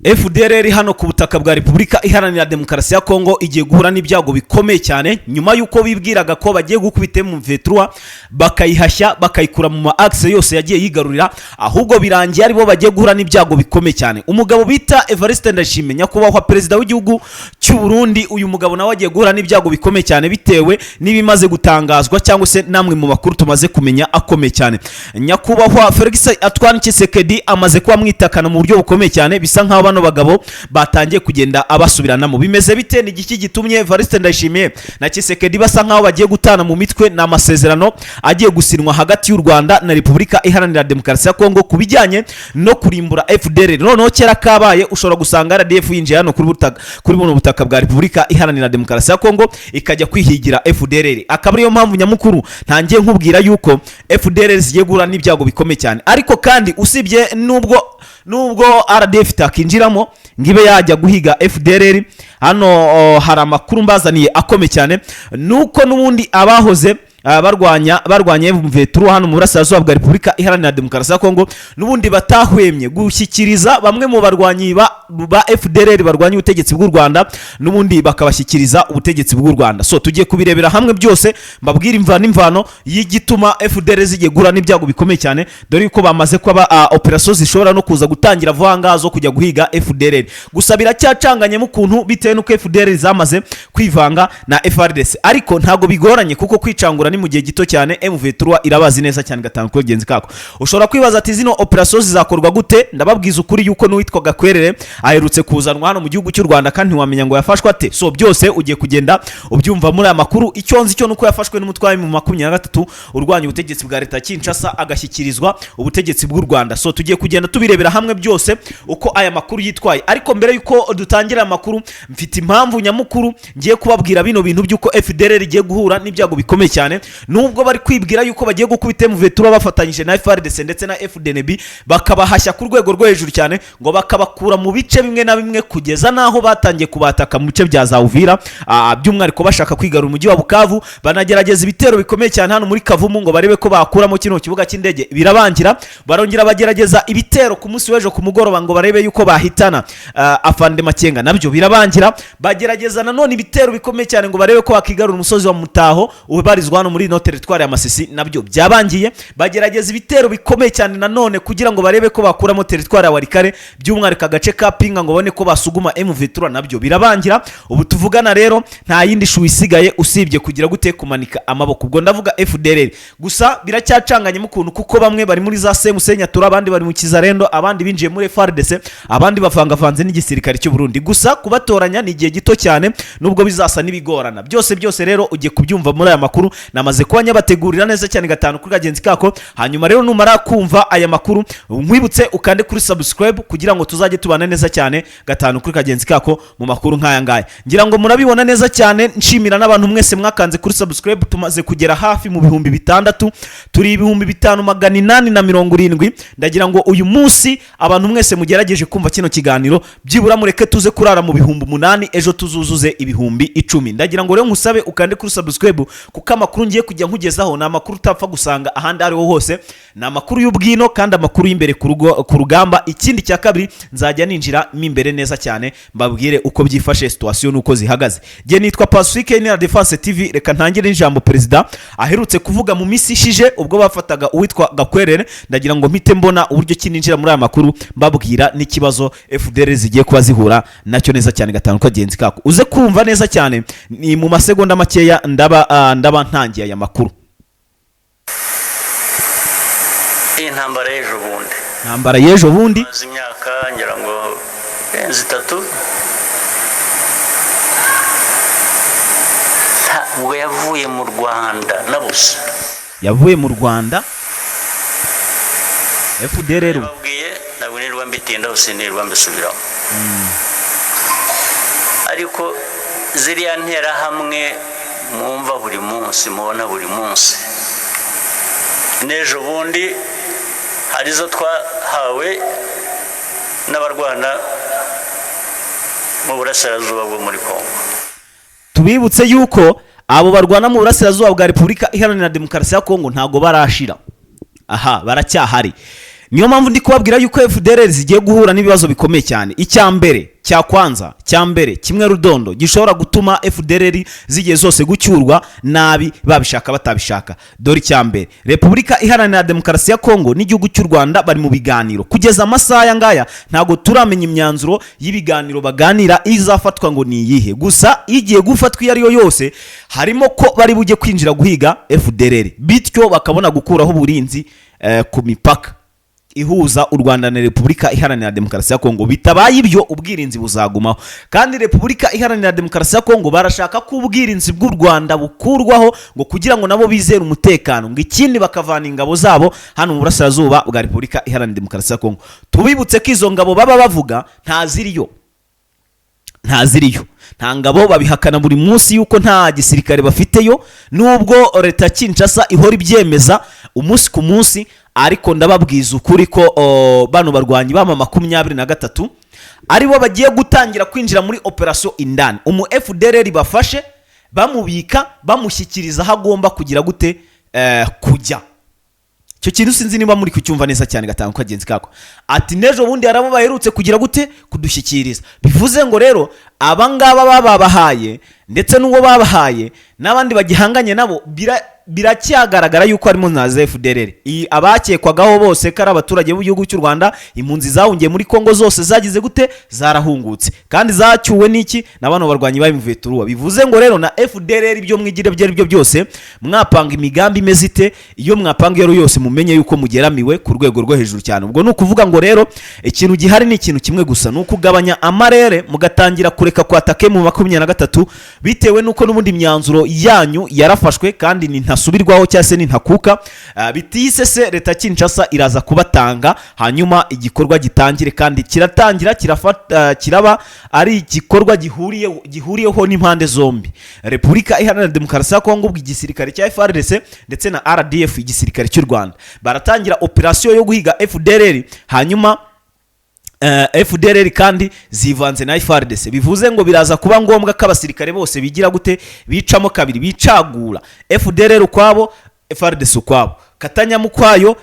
FDLR hano ku butaka bwa Repubulika Iharanira Demokarasi ya Kongo igiye guhura n'ibyago bikomeye cyane, nyuma y'uko bibwiraga ko bagiye gukubita M23 bakayihashya, bakayikura mu ma axe yose yagiye yigarurira, ahubwo birangiye aribo bagiye guhura n'ibyago bikomeye cyane. Umugabo bita Evariste Ndayishimiye, nyakubahwa perezida w'igihugu cy'u Burundi, uyu mugabo nawe agiye guhura n'ibyago bikomeye cyane bitewe n'ibimaze gutangazwa cyangwa se namwe mu makuru tumaze kumenya akomeye cyane. Nyakubahwa Felix Antoine Tshisekedi amaze kuba mwitakana mu buryo bukomeye cyane, bisa nkaho bano bagabo batangiye kugenda abasubiranamo. Bimeze bite? Ni igiki gitumye Evariste Ndayishimiye na Tshisekedi basa nkaho bagiye gutana mu mitwe? Ni amasezerano agiye gusinwa hagati y'u Rwanda na Repubulika Iharanira Demokarasi ya Kongo ku bijyanye no kurimbura FDLR. Noneho kera kabaye ushobora gusanga RDF yinjiye hano kuri buno butaka bwa Repubulika Iharanira Demokarasi ya Kongo ikajya kwihigira FDLR, akaba ariyo mpamvu nyamukuru ntangiye nkubwira yuko FDLR zigiye guhura n'ibyago bikomeye cyane. Ariko kandi usibye nubwo RDF itakinjiramo ngo ibe yajya guhiga FDLR hano, hari amakuru mbazaniye akomeye cyane, nuko n'ubundi abahoze barwanya M23 hano mu burasirazuba bwa Repubulika Iharanira Demokarasi ya Kongo n'ubundi batahwemye gushyikiriza bamwe mu barwanyi ba FDLR barwanya ubutegetsi bw'u Rwanda, n'ubundi bakabashyikiriza ubutegetsi bw'u Rwanda. So tugiye kubirebera hamwe byose, mbabwire imvano n'imvano y'igituma FDLR zigiye guhura n'ibyago bikomeye cyane, dore yuko bamaze kuba operation zishobora no kuza gutangira vuba ngaha zo kujya guhiga FDLR. Gusa biracyacanganyemo ukuntu bitewe n'uko FDLR zamaze kwivanga na FARDC, ariko ntabwo bigoranye kuko kwicangura ni mu gihe gito cyane. M23 irabazi neza cyane gatanu kuri genzi kako. Ushobora kwibaza ati: "Zino operation zizakorwa gute?" Ndababwiza ukuri yuko n'uwitwa Gakwerere aherutse kuzanwa hano mu gihugu cy'u Rwanda, kandi ntiwamenya ngo yafashwe ate. So byose ugiye kugenda ubyumva muri aya makuru. Icyo nzi cyo nuko yafashwe n'umutwe mu 23 urwanya ubutegetsi bwa leta ya Kinshasa, agashyikirizwa ubutegetsi bw'u Rwanda. So tugiye kugenda tubirebera hamwe byose uko aya makuru yitwaye. Ariko mbere yuko dutangira aya makuru, mfite impamvu nyamukuru ngiye kubabwira bino bintu by'uko FDLR igiye guhura n'ibyago bikomeye cyane, nubwo bari kwibwira yuko bagiye gukubita M23 bafatanyije na FARDC ndetse na FDNB, bakabahashya ku rwego rwo hejuru cyane, ngo bakabakura mu bice bimwe na bimwe, kugeza n'aho batangiye kubataka mu bice bya za Uvira, by'umwihariko bashaka kwigarura umujyi wa Bukavu. Banagerageza ibitero bikomeye cyane hano muri Kavumu ngo barebe ko bakuramo kino kibuga cy'indege, birabangira. Barongera bagerageza ibitero ku munsi w'ejo ku mugoroba ngo barebe yuko bahitana Afande Makenga, nabyo birabangira. Bagerageza nanone ibitero bikomeye cyane ngo barebe ko bakigarura umusozi wa Mutaho ubarizwa hano muri ino teritwari ya Masisi, nabyo byabangiye. Bagerageza ibitero bikomeye cyane nanone kugira ngo barebe ko bakuramo teritwari ya Walikale, by'umwihariko agace ka Pinga, ngo babone ko basuguma M23, nabyo birabangira. Ubu tuvugana rero nta yindi shu isigaye usibye kugira gute? Kumanika amaboko. Ubwo ndavuga FDLR. Gusa biracyacanganyemo ukuntu, kuko bamwe bari muri za CMC Nyatura, abandi bari mu Kizarendo, abandi binjiye muri FARDC, abandi bavangavanze n'igisirikare cy'u Burundi. Gusa kubatoranya ni igihe gito cyane, nubwo bizasa n'ibigorana. Byose byose rero ugiye kubyumva muri aya makuru namaze kuba nyabategurira neza cyane gatanu kuri kagenzi kako. Hanyuma rero numara kumva aya makuru, nkwibutse ukande kuri subscribe kugira ngo tuzajye tubana neza cyane gatanu kuri kagenzi kako mu makuru nk'aya ngaya. Ngira ngo murabibona neza cyane. Nshimira n'abantu mwese mwakanze kuri subscribe. Tumaze kugera hafi mu 6000, turi 5870. Ndagira ngo uyu munsi abantu mwese mugerageje kumva kino kiganiro, byibura mureke tuze kurara mu 8000, ejo tuzuzuze 10,000. Ndagira ngo rero nkusabe ukande kuri subscribe, kuko amakuru ngiye kujya nkugezaho ni amakuru utapfa gusanga ahandi aho ariho hose, ni amakuru y'ubwino kandi amakuru y'imbere ku rugamba. Ikindi cya kabiri, nzajya ninjira mo imbere neza cyane mbabwire uko byifashe, situation n'uko zihagaze. Jye nitwa Pacifique ni Defense TV. Reka ntangire n'ijambo perezida aherutse kuvuga mu minsi ishije ubwo bafataga uwitwa Gakwerere. Ndagira ngo mpite mbona uburyo ki ninjira muri aya makuru, mbabwira n'ikibazo FDLR zigiye kuba zihura nacyo neza cyane gatanu kagenzi kako. Uze kumva neza cyane, ni mu masegonda makeya ndaba ntangiye aya makuru. Iyi ntambara y'ejo bundi, Ntambara y'ejo bundi, maze imyaka ngira ngo irenze 3, ntabwo yavuye mu Rwanda na busa. Yavuye mu Rwanda FDLR. Babwiye, ntabwo nirirwa mbitindaho, sinirwa mbisubiramo, ariko ziriya nterahamwe mwumva buri munsi, mubona buri munsi, n'ejo bundi hari izo twahawe n'abarwana mu burasirazuba bwo muri Kongo. Tubibutse yuko abo barwana mu burasirazuba bwa Repubulika Iharanira Demokarasi ya Kongo ntabwo barashira, aha baracyahari. Niyo mpamvu ndi kubabwira yuko FDLR zigiye guhura n'ibibazo bikomeye cyane. Icya mbere cya kwanza, cya mbere kimwe rudondo gishobora gutuma FDLR zigiye zose gucyurwa nabi, babishaka batabishaka, dore icya mbere: Repubulika Iharanira Demokarasi ya Kongo n'igihugu cy'u Rwanda bari mu biganiro. Kugeza amasaha aya ngaya ntabwo turamenya imyanzuro y'ibiganiro baganira izafatwa ngo ni iyihe. Gusa igiye gufatwa iyo ari yo yose, harimo ko bari bujye kwinjira guhiga FDLR, bityo bakabona gukuraho uburinzi ku mipaka ihuza u Rwanda na Repubulika Iharanira Demokarasi ya Kongo. Bitabaye ibyo, ubwirinzi buzagumaho. Kandi Repubulika Iharanira Demokarasi ya Kongo barashaka ko ubwirinzi bw'u Rwanda bukurwaho, ngo kugira ngo nabo bizere umutekano, ngo ikindi bakavana ingabo zabo hano mu burasirazuba bwa Repubulika Iharanira Demokarasi ya Kongo. Tubibutse ko izo ngabo baba bavuga ntaziriyo, ntaziriyo, nta ngabo. Babihakana buri munsi yuko nta gisirikare bafiteyo, nubwo leta ya Kinshasa ihora ibyemeza umunsi ku munsi. Ariko ndababwiza ukuri ko bano barwanyi b'ama 23 aribo bagiye gutangira kwinjira muri operasiyo indani. Umu FDLR bafashe, bamubika, bamushyikiriza aho agomba kugira gute, kujya. Icyo kintu sinzi niba muri kucyumva neza cyane. Gatanu kagenzi kako ati n'ejo bundi hari abo baherutse kugira gute, kudushyikiriza. Bivuze ngo rero abangaba bababahaye, ndetse n'uwo babahaye n'abandi bagihanganye nabo, biracyagaragara yuko harimo na za FDLR. Iyi abakekwagaho bose ko ari abaturage b'igihugu cy'u Rwanda, impunzi zahungiye muri Kongo zose zagize gute? Zarahungutse, kandi zacyuwe n'iki? Na bano barwanyi ba M23. Bivuze ngo rero na FDLR, ibyo mwigira ibyo ari byo byose, mwapanga imigambi imeze ite, iyo mwapanga iyo ari yo yose, mumenye yuko mugeramiwe ku rwego rwo hejuru cyane. Ubwo ni ukuvuga ngo rero ikintu gihari ni ikintu kimwe gusa, ni ukugabanya amarere, mugatangira kureka kwataka M 23, bitewe n'uko n'ubundi imyanzuro yanyu yarafashwe kandi ni ntasubirwaho cyangwa se ni ntakuka. Bitise se leta ya Kinshasa iraza kubatanga, hanyuma igikorwa gitangire. Kandi kiratangira, kirafata, kiraba ari igikorwa gihuriyeho n'impande zombi, Repubulika Iharanira Demokarasi ya Kongo ubwo igisirikare cya FARDC ndetse na RDF, igisirikare cy'u Rwanda. Baratangira operasiyo yo guhiga FDLR. Hanyuma FDLR kandi zivanze na FARDC. Bivuze ngo biraza kuba ngombwa ko abasirikare bose bigira gute? Bicamo kabiri, bicagura: FDLR ukwabo, FARDC ukwabo, Katanyama ukwayo,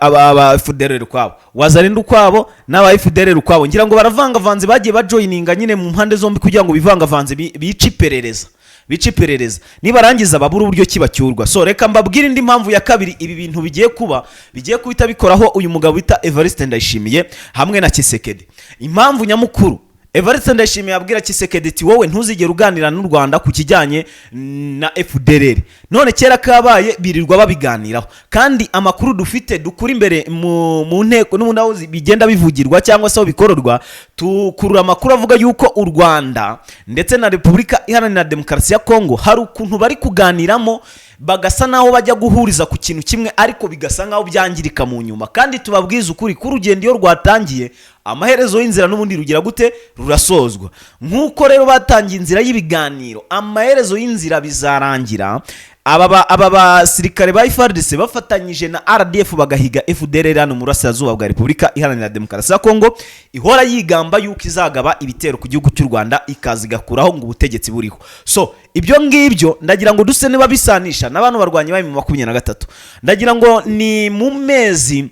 aba FDLR ukwabo, Wazalendo ukwabo n'aba FDLR ukwabo. Ngira ngo baravangavanze, bagiye bajoininga nyine mu mpande zombi kugira ngo bivangavanze, bice iperereza, bice iperereza, nibarangiza babura uburyo kibacyurwa. So reka mbabwire indi mpamvu ya kabiri ibi bintu bigiye kuba, bigiye guhita bikoraho uyu mugabo wita Evariste Ndayishimiye hamwe na Tshisekedi. Impamvu nyamukuru, Evariste Ndayishimiye abwira Tshisekedi ati: "Wowe ntuzigere uganira n'u Rwanda ku kijyanye na FDLR." None kera kabaye birirwa babiganiraho. Kandi amakuru dufite dukura imbere mu nteko n'ubundi aho bigenda bivugirwa cyangwa se aho bikororwa, tukurura amakuru avuga yuko u Rwanda ndetse na Repubulika Iharanira Demokarasi ya Kongo hari ukuntu bari kuganiramo, bagasa naho bajya guhuriza ku kintu kimwe, ariko bigasa nkaho byangirika mu nyuma. Kandi tubabwize ukuri ko urugendo iyo rwatangiye, amaherezo y'inzira n'ubundi rugira gute? Rurasozwa. Nk'uko rero batangiye inzira y'ibiganiro, amaherezo y'inzira bizarangira aba basirikare ba FARDC bafatanyije na RDF bagahiga FDLR hano mu burasirazuba bwa Repubulika Iharanira Demokarasi ya Kongo, ihora yigamba yuko izagaba ibitero ku gihugu cy'u Rwanda, ikaza igakuraho ngo ubutegetsi buriho. So ibyo ngibyo ndagira ngo duse niba bisanisha n'abantu barwanyi ba 23. Ndagira ngo ni mu mezi,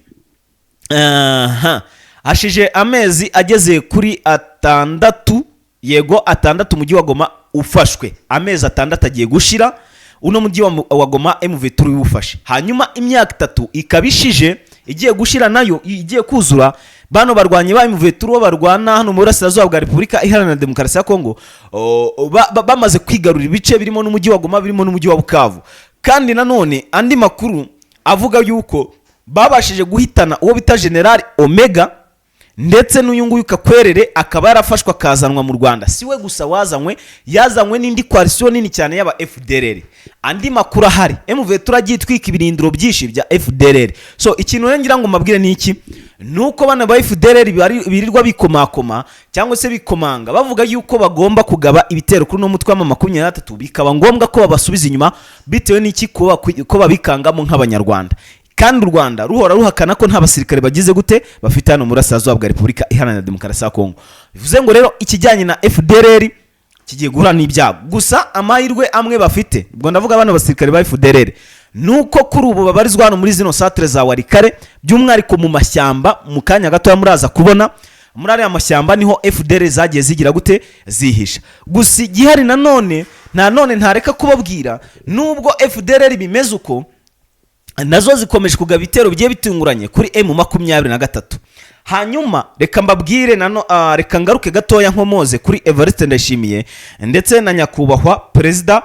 aha hashije amezi ageze kuri 6, yego 6, umujyi wa Goma ufashwe. Amezi 6 agiye gushira uno mujyi wa Goma M23 iwufashe. Hanyuma imyaka 3 ikaba ishije, igiye gushira, nayo igiye kuzura, bano barwanyi ba M23 barwana hano mu burasirazuba bwa Repubulika Iharanira Demokarasi ya Kongo bamaze kwigarurira ibice birimo n'umujyi wa Goma, birimo n'umujyi wa Bukavu. Kandi nanone andi makuru avuga yuko babashije guhitana uwo bita General Omega, ndetse n'uyu nguyu Kakwerere akaba yarafashwe akazanwa mu Rwanda. Si we gusa wazanywe, yazanywe n'indi coalition nini cyane y'aba FDLR. Andi makuru ahari, M23 agiye itwika ibirindiro byinshi bya FDLR. So ikintu rero ngira ngo mbabwire ni iki? Ni uko bana ba FDLR birirwa bikomakoma cyangwa se bikomanga, bavuga yuko bagomba kugaba ibitero kuri uno mutwe wa 23, bikaba ngombwa ko babasubiza inyuma. Bitewe n'iki? Ko babikangamo nk'Abanyarwanda, kandi u Rwanda ruhora ruhakana ko nta basirikare bagize gute, bafite hano mu burasirazuba bwa Repubulika Iharanira Demokarasi ya Kongo. Bivuze ngo rero ikijyanye na FDLR kigiye guhura n'ibyago. Gusa amahirwe amwe bafite, ubwo ndavuga bano basirikare ba FDLR. Nuko kuri ubu babarizwa hano muri zino centre za Walikale, by'umwihariko mu mashyamba. Mu kanya gatoya muraza kubona muri ariya mashyamba niho FDLR zagiye zigira gute? Zihisha. Gusa igihari nanone, nanone ntareka kubabwira, nubwo FDLR bimeze uko, nazo zikomeje kugaba ibitero bigiye bitunguranye kuri M23. Hanyuma reka mbabwire nano, reka ngaruke gatoya nkomoze kuri Evariste Ndayishimiye ndetse na nyakubahwa Perezida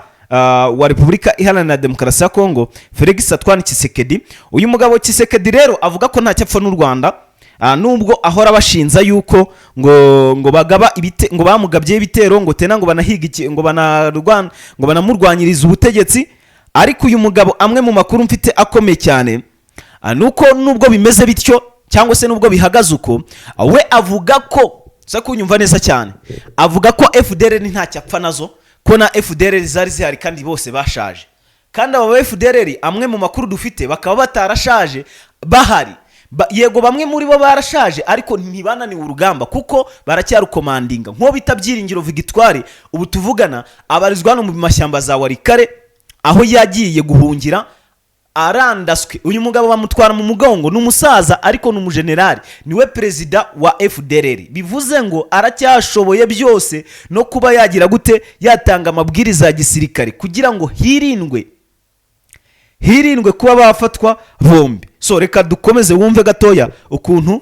wa Repubulika Iharanira Demokarasi ya Kongo, Felix Antoine Tshisekedi. Uyu mugabo Tshisekedi rero avuga ko ntacyo apfa n'u Rwanda, nubwo ahora bashinza yuko ngo bagaba ibite, ngo bamugabyeho ibitero, ngo tena ngo banahiga ngo banarwana, ngo banamurwanyiriza ubutegetsi. Ariko uyu mugabo, amwe mu makuru mfite akomeye cyane, nuko nubwo bimeze bityo cyangwa se nubwo bihagaze uko, we avuga ko, uza kunyumva neza cyane, avuga ko FDLR ntacyo apfa nazo, ko na FDLR zari zihari kandi bose bashaje. Kandi aba ba FDLR, amwe mu makuru dufite, bakaba batarashaje, bahari. Yego, bamwe muri bo barashaje, ariko ntibananiwe urugamba kuko baracyarukomandinga. Nk'uwo bita Byiringiro Victoire, ubu tuvugana abarizwa hano mu mashyamba za Walikale, aho yagiye guhungira arandaswe. Uyu mugabo bamutwara mu mugongo, ni umusaza ariko ni umujenerali, niwe perezida wa FDLR. Bivuze ngo aracyashoboye byose, no kuba yagira gute? Yatanga amabwiriza ya gisirikare kugira ngo hirindwe kuba bafatwa bombi. So reka dukomeze wumve gatoya ukuntu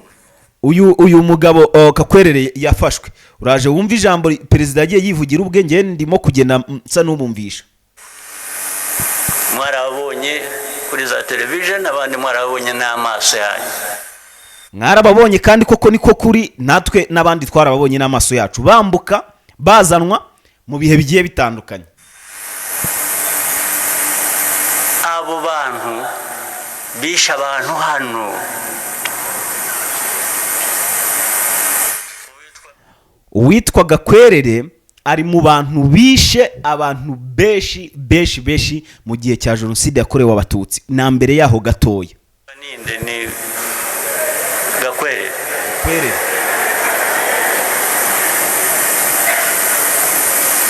uyu mugabo Kakwerere yafashwe. Uraje wumve ijambo perezida yagiye yivugira ubwe. Njye ndimo kugenda nsa n'ubumvisha. Mwarababonye kuri za television, abandi mwarababonye n'amaso yanyu. Mwarababonye, kandi koko niko kuri, natwe n'abandi twarababonye n'amaso yacu bambuka, bazanwa mu bihe bigiye bitandukanye. Abo bantu bishe abantu hano. Uwitwa Gakwerere ari mu bantu bishe abantu benshi benshi benshi mu gihe cya Jenoside yakorewe Abatutsi na mbere yaho gatoya. Ninde? Ni Gakwerere. Gakwerere.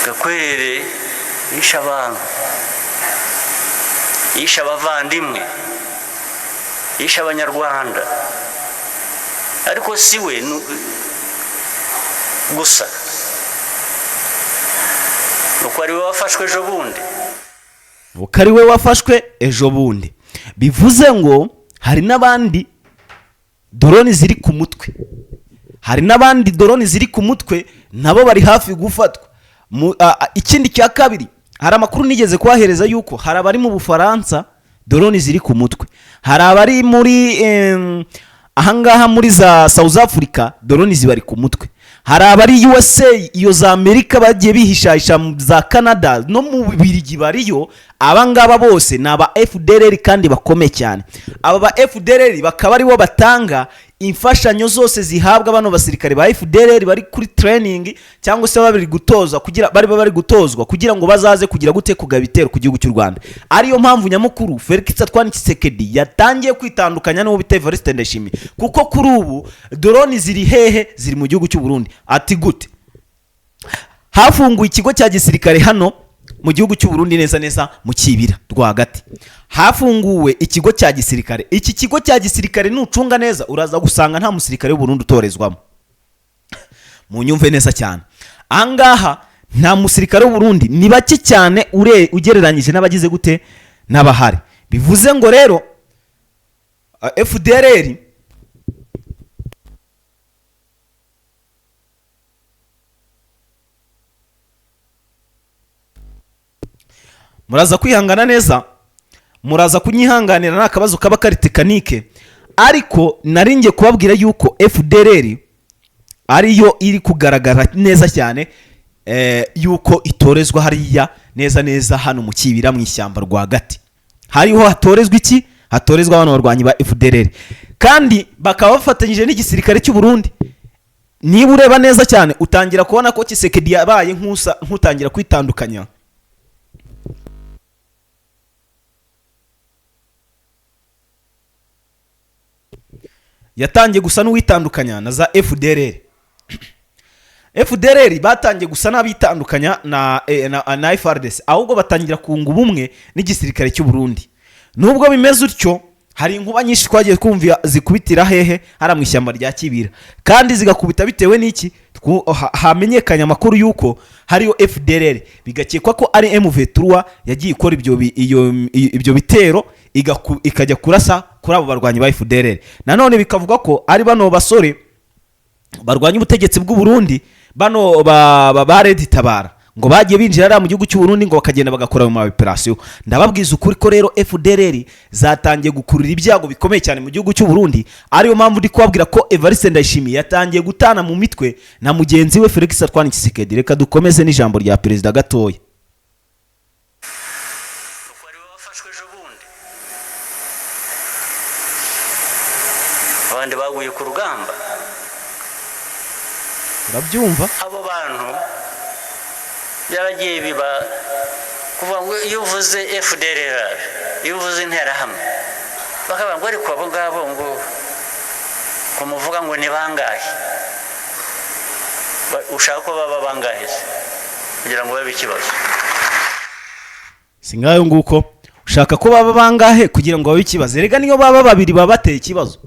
Gakwerere yishe abantu, yishe abavandimwe, yishe Abanyarwanda. Ariko si we gusa, nuko ari we wafashwe ejo bundi. Uko ari we wafashwe ejo bundi, bivuze ngo hari n'abandi drone ziri ku mutwe, hari n'abandi drone ziri ku mutwe, nabo bari hafi gufatwa. Ikindi cya kabiri, hari amakuru nigeze kubahereza yuko hari abari mu Bufaransa drone ziri ku mutwe, hari abari muri ahangaha muri za South Africa drone zibari ku mutwe, hari abari USA, iyo za Amerika bagiye bihishahisha, mu za Canada no mu Bubiligi bariyo. Abangaba bose ni aba FDLR kandi bakomeye cyane. Aba ba FDLR bakaba aribo batanga imfashanyo zose zihabwa bano basirikare ba FDLR bari kuri training, cyangwa se bari gutoza, kugira bari gutozwa kugira ngo bazaze kugira gute? Kugaba ibitero ku gihugu cy'u Rwanda. Ariyo mpamvu nyamukuru Felix Antoine Tshisekedi yatangiye kwitandukanya n'uwo bita Evariste Ndayishimiye, kuko kuri ubu drone ziri hehe? Ziri mu gihugu cy'u Burundi. Ati gute? Hafunguwe ikigo cya gisirikare hano mu gihugu cy'u Burundi, neza neza mu Kibira rwagati hafunguwe ikigo cya gisirikare. Iki kigo cya gisirikare, nucunga neza uraza gusanga nta musirikare w'u Burundi utorezwamo. Munyumve neza cyane, ahangaha nta musirikare w'u Burundi, ni bake cyane ugereranyije n'abagize gute? N'abahari. Bivuze ngo rero FDLR muraza kwihangana neza, muraza kunyihanganira, nta kabazo kaba kari technique, ariko nari ngiye kubabwira yuko FDLR ariyo iri kugaragara neza cyane, yuko itorezwa hariya neza neza hano mu Kibira, mu ishyamba rwagati. Hariho hatorezwa iki? Hatorezwa bano barwanyi ba FDLR, kandi bakaba bafatanyije n'igisirikare cy'u Burundi. Niba ureba neza cyane, utangira kubona ko Tshisekedi yabaye nk'utangira kwitandukanya yatangiye gusa n'uwitandukanya na za FDLR. FDLR batangiye gusa n'abitandukanya na FARDC, ahubwo batangira kunga ubumwe n'igisirikare cy'u Burundi. Nubwo bimeze utyo, hari inkuba nyinshi twagiye twumva zikubitira hehe? Hariya mu ishyamba rya Kibira, kandi zigakubita bitewe n'iki? Hamenyekanye amakuru y'uko hariyo FDLR, bigakekwa ko ari M23 yagiye ikora ibyo bitero, ikajya kurasa kuri abo barwanyi ba FDLR. Nanone bikavuga ko ari bano basore barwanya ubutegetsi bw'u Burundi, bano ba Red Tabara, ngo bagiye binjira hariya mu gihugu cy'u Burundi, ngo bakagenda bagakora mu ma operation. Ndababwiza ukuri ko rero FDLR zatangiye gukurura ibyago bikomeye cyane mu gihugu cy'u Burundi, ariyo mpamvu ndi kubabwira ko Evariste Ndayishimiye yatangiye gutana mu mitwe na mugenzi we Felix Antoine Tshisekedi. Reka dukomeze n'ijambo rya perezida gatoya. Uko ari bo bafashwe ejo bundi, abandi baguye ku rugamba. Urabyumva? Abo bantu byaragiye biba kuvuga ngo iyo uvuze FDLR, iyo uvuze Interahamwe, bakavuga ngo ariko abo ngabo ngo muvuga ngo ni bangahe? Ushaka ko baba bangahe se kugira ngo babe ikibazo? Si ngayo nguko, ushaka ko baba bangahe kugira ngo babe ikibazo? Erega niyo baba babiri baba bateye ikibazo.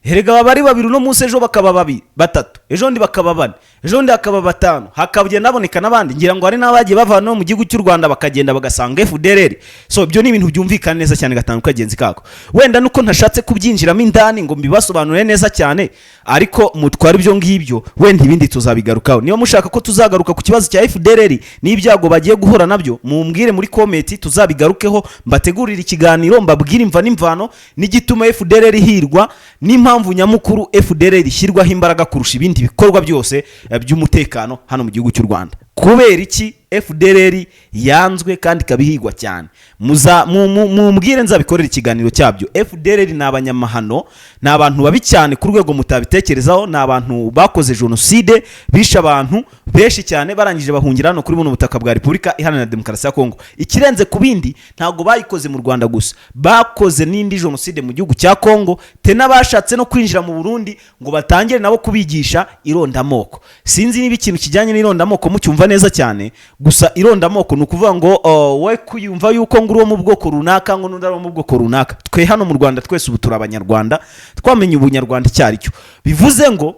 Erega baba ari babiri uno munsi, ejo bakaba babiri, batatu, ejo bundi bakaba bane, ejo bundi hakaba batanu, hakagenda haboneka n'abandi. Ngira ngo hari n'abagiye bava no mu gihugu cy'u Rwanda bakagenda bagasanga FDLR. So ibyo ni ibintu byumvikana neza cyane gatanu kagenzi kako. Wenda nuko ntashatse kubyinjiramo indani ngo mbibasobanurire neza cyane, ariko mutware ibyo ngibyo, wenda ibindi tuzabigarukaho. Niba mushaka ko tuzagaruka ku kibazo cya FDLR n'ibyago bagiye guhura nabyo, mumbwire muri comment tuzabigarukeho, mbategurire ikiganiro, mbabwire imva n'imvano n'igituma FDLR ihirwa, n'impamvu nyamukuru FDLR ishyirwaho imbaraga kurusha ibindi bikorwa byose by'umutekano hano mu gihugu cy'u Rwanda. Kubera iki FDLR yanzwe kandi ikaba ihigwa cyane? Mumbwire nzabikorera ikiganiro cyabyo. FDLR ni abanyamahano, ni abantu babi cyane ku rwego mutabitekerezaho. Ni abantu bakoze jenoside, bishe abantu benshi cyane, barangije bahungira hano kuri buno butaka bwa Repubulika Iharanira Demokarasi ya Kongo. Ikirenze ku bindi, ntabwo bayikoze mu Rwanda gusa, bakoze n'indi jenoside mu gihugu cya Kongo. Tena bashatse no kwinjira mu Burundi ngo batangire nabo kubigisha irondamoko. Sinzi niba ikintu kijyanye n'irondamoko mucyumva neza cyane. Gusa irondamoko ni ukuvuga ngo we kuyumva yuko ngo uri uwo mu bwoko runaka, ngo n'undi ari uwo mu bwoko runaka. Twe hano mu Rwanda twese ubu turi Abanyarwanda, twamenye ubunyarwanda icyo ari cyo. Bivuze ngo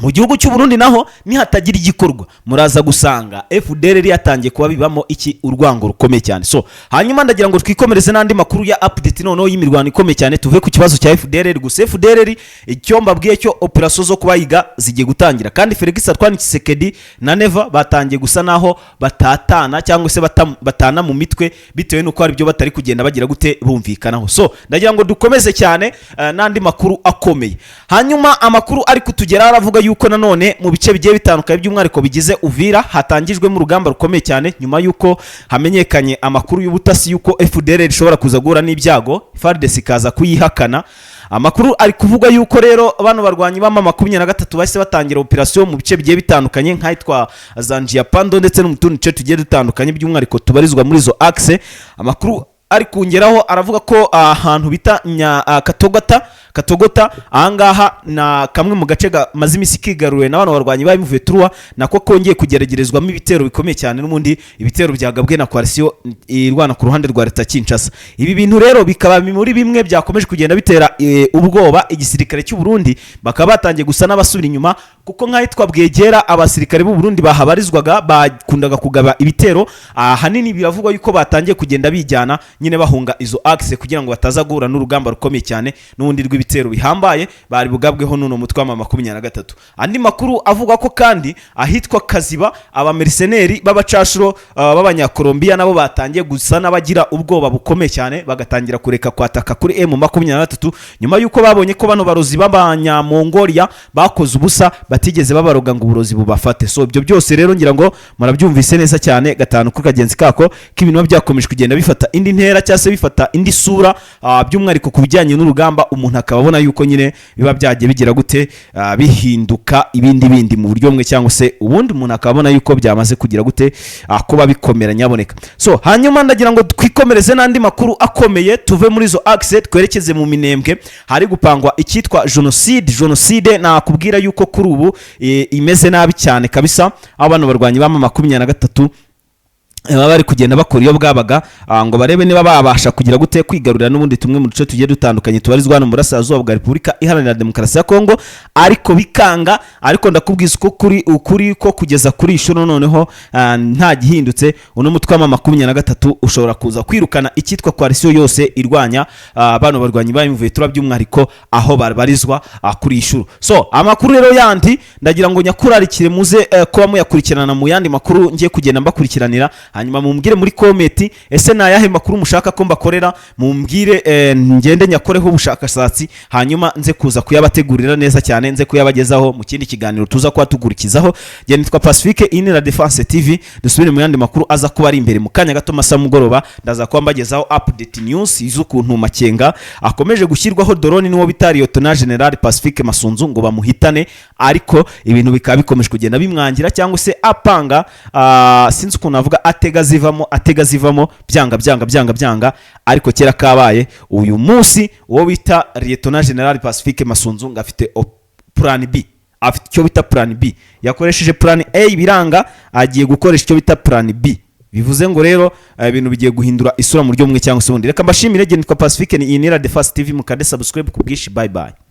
mu gihugu cy'u Burundi naho nihatagira igikorwa, muraza gusanga FDLR yatangiye kuba bibamo iki? Urwango rukomeye cyane. So hanyuma ndagira ngo twikomereze n'andi makuru ya update noneho y'imirwano ikomeye cyane, tuve ku kibazo cya FDLR gusa. FDLR, icyo mbabwiye cyo, operation zo kubayiga zigiye gutangira, kandi Felix Antoine Tshisekedi na Neva batangiye gusa naho batatana cyangwa se batana mu mitwe, bitewe n'uko hari ibyo batari kugenda bagira gute? Bumvikanaho. So ndagira ngo dukomeze cyane n'andi makuru akomeye. Hanyuma amakuru ari kutugeraho aravuga yuko nanone mu bice bigiye bitandukanye, by'umwihariko bigize Uvira, hatangijwemo urugamba rukomeye cyane nyuma y'uko hamenyekanye amakuru y'ubutasi y'uko FDLR ishobora kuza guhura n'ibyago, FARDC ikaza kuyihakana. Amakuru ari kuvuga yuko rero bano barwanyi b'ama 23 bahise batangira operation mu bice bigiye bitandukanye, nk'ahitwa Zanjia Pando ndetse no mu tundi duce tugiye dutandukanye, by'umwihariko tubarizwa muri izo axe. Amakuru ari kungeraho aravuga ko ahantu bita Katogota, Katogota ahangaha na kamwe mu gace kamaze iminsi kigaruriwe na bano barwanyi ba M23, nako kongeye kugeragerezwamo ibitero bikomeye cyane, n'ubundi ibitero byagabwe na coalition irwana ku ruhande rwa leta Kinshasa. Ibi bintu rero bikaba muri bimwe byakomeje kugenda bitera ubwoba igisirikare cy'u Burundi, bakaba batangiye gusa n'abasubira inyuma, kuko nk'ahitwa Bwegera abasirikare b'u Burundi bahabarizwaga bakundaga kugaba ibitero. Ahanini biravugwa yuko batangiye kugenda bijyana nyine, bahunga izo axe kugira ngo bataza guhura n'urugamba rukomeye cyane n'ubundi rw'ibitero bihambaye bari bugabweho n'uno mutwe wa 23. Andi makuru avuga ko kandi ahitwa Kaziba abamerceneri b'abacashuro b'Abanyakolombiya nabo batangiye gusa n'abagira ubwoba bukomeye cyane, bagatangira kureka kwataka kuri M23, nyuma y'uko babonye ko bano barozi b'Abanyamongolia bakoze ubusa, batigeze babaroga ngo uburozi bubafate. So ibyo byose rero ngira ngo murabyumvise neza cyane gatanu kuri kagenzi kako, ko ibintu biba byakomeje kugenda bifata indi ntera cyangwa se bifata indi sura, by'umwihariko ku bijyanye n'urugamba, umuntu akaba abona yuko nyine biba byagiye bigira gute? Bihinduka ibindi bindi mu buryo bumwe cyangwa se ubundi, umuntu akaba abona yuko byamaze kugira gute? Kuba bikomera nyaboneka. So hanyuma ndagira ngo twikomereze n'andi makuru akomeye, tuve muri izo axe twerekeze mu Minembwe hari gupangwa icyitwa jenoside. Jenoside nakubwira yuko kuri ubu imeze nabi cyane kabisa, aho bano barwanyi b'ama 23 Baba bari kugenda bakora iyo bwabaga ngo barebe niba babasha kugira gute, kwigarurira n'ubundi tumwe mu duce tugiye dutandukanye tubarizwa hano mu burasirazuba bwa Repubulika Iharanira Demokarasi ya Kongo, ariko bikanga. Ariko ndakubwiza uko kuri, ukuri ko kugeza kuri iyi noneho nta gihindutse, uno mutwe wa 23 ushobora kuza kwirukana icyitwa coalition yose irwanya bano barwanyi ba M23, by'umwihariko aho babarizwa kuri iyi shuro. So amakuru rero yandi ndagira ngo nyakurarikire muze kuba muyakurikirana mu yandi makuru ngiye kugenda mbakurikiranira. Hanyuma mumbwire muri comment, ese ni ayahe makuru mushaka ko mbakorera? Mumbwire ngende nyakoreho ubushakashatsi, hanyuma nze kuza kuyabategurira neza cyane, nze kuyabagezaho mu kindi kiganiro tuza kuba tugurikizaho. Njye nitwa Pacifique, iyi ni La Defense TV. Dusubire mu yandi makuru aza kuba ari imbere mu kanya gato, masaha mugoroba ndaza kuba mbagezaho update news z'ukuntu Makenga akomeje gushyirwaho drone n'uwo bita Lieutenant General Pacifique Masunzu ngo bamuhitane, ariko ibintu bikaba bikomeje kugenda bimwangira, cyangwa se apanga sinzi ukuntu avuga, atega zivamo, atega zivamo, byanga byanga byanga byanga. Ariko kera kabaye, uyu munsi uwo bita Lieutenant General Pacifique Masunzu ngo afite plan B, afite icyo bita plan B. Yakoresheje plan A biranga, agiye gukoresha icyo bita plan B. Bivuze ngo rero ibintu bigiye guhindura isura mu buryo bumwe cyangwa se ubundi. Reka mbashimire, nitwa Pacifique, ni iyi ni La Defense TV. Mukande subscribe ku bwinshi. Bye bye.